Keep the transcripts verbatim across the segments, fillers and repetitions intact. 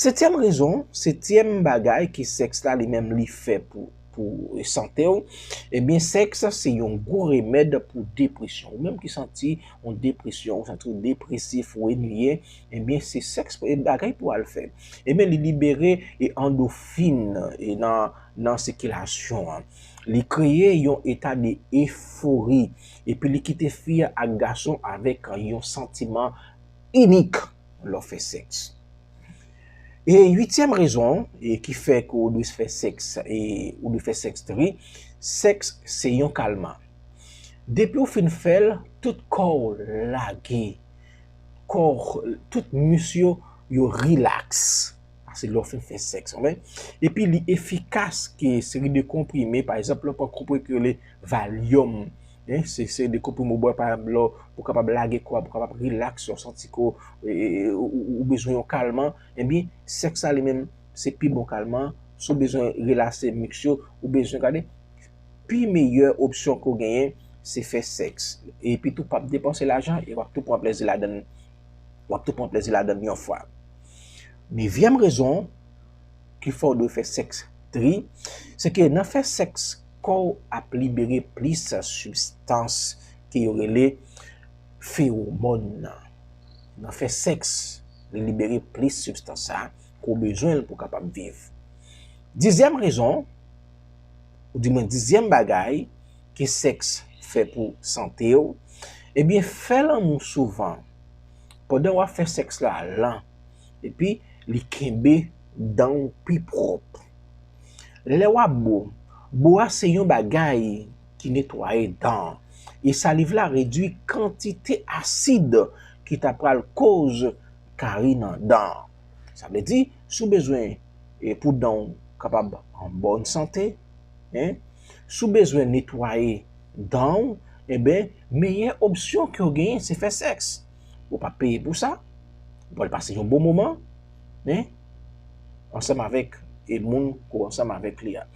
Setyèm rezon, setyèm bagay ke sèks la li menm li fè pou, pou sante w, ebyen, sèks se yon gwo remèd pou depresyon. Ou menm ki santi yon depresyon, ou santi w depresif, ou ennuye, ebyen, se sèks bagay pou al fè. Ebyen, li libere e andofin e nan, nan sikilasyon an. Li kreye yon eta de efori. Epi li kite fi a ak gason avèk yon santiman inik lè w fè sèks. E uityèm rezon e ki fè ke w dwe fè sèks, e ou dwe fè sèks tri, sèks se yon kalman. Depi w fin fè l, tout kò w lage, kò, tout mis yo, yo rilaks. Sa se lè w fin fè sèks, konprann? Epi li efikas ke seri de konprime, pa egzanp, lè w pran konprime ke rele Valium, en, se, se de konprime w bwè pa egzanp lè w pou kapab lage kò a, pou kapab rilaks, lè w santi ke w, e, e, ou, ou, ou bezwen yon kalman, ebyen, sèks la li menm, se pi bon kalman. Si w bezwen relakse mis yo, ou bezwen gade, pi meyè opsyon ke w genyen, se fè sèks. Epi tou, p ap depanse lajan e w ap tou pran plezi ladan l. W ap tou pran plezi ladan l yon fwa. Nevyèm rezon ki fè w dwe fè sèks tri, se ke nan fè sèks, kò w ap libere plis sibstans ke yo rele fewomòn nan. Nan fè sèks, li libere plis sibstans sa ke w bezwen l pou w kapab viv. Dizyèm rezon, oudimwen dizyèm bagay ke sèks fè pou sante w, ebyen, fè lanmou souvan. Pandan w ap fè sèks la lan, epi li kenbe dan w pi pwòp. Lè w ap bo, bo a se yon bagay ki netwaye dan an, e saliv la redui kantite asid ki ta pral koz kari nan dan an. Sa vle di, si w bezwen, e, pou dan w kapab an bòn sante, en, si w bezwen netwaye dan w, enben, meyè opsyon ke w genyen se fè sèks. Ou p ap peye pou sa, ou pral pase yon bon moman, en, ansanm avèk, e, moun ke w ansanm avèk li a.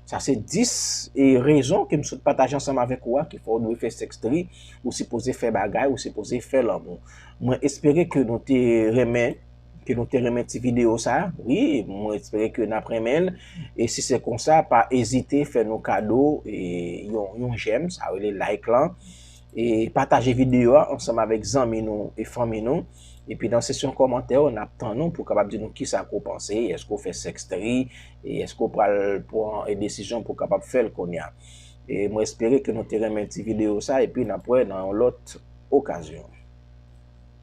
Sa se dis, e, rezon ke m sot pataje ansanm avèk ou a, ki fè w dwe fè sèks tri, ou sipoze fè bagay, ou sipoze fè lanmou. Mwen espere ke nou te renmen, ke nou te renmen ti videyo sa. Wi, mwen espere ke n ap renmen l. E si se konsa, pa ezite fè nou kado, e, yon, yon jèm, sa rele like lan. E pataje videyo a ansanm avèk zanmi nou e fanmi nou. Epi nan seksyon kòmantè yo, n ap tann ou pou w kapab di nou kisa ke w panse. Èske w fè sèks tri? E èske w pral pran, e, desizyon pou w kapab fè l kounye a? E mwen espere ke nou te renmen ti videyo sa, epi n ap wè nan yon lòt okazyon.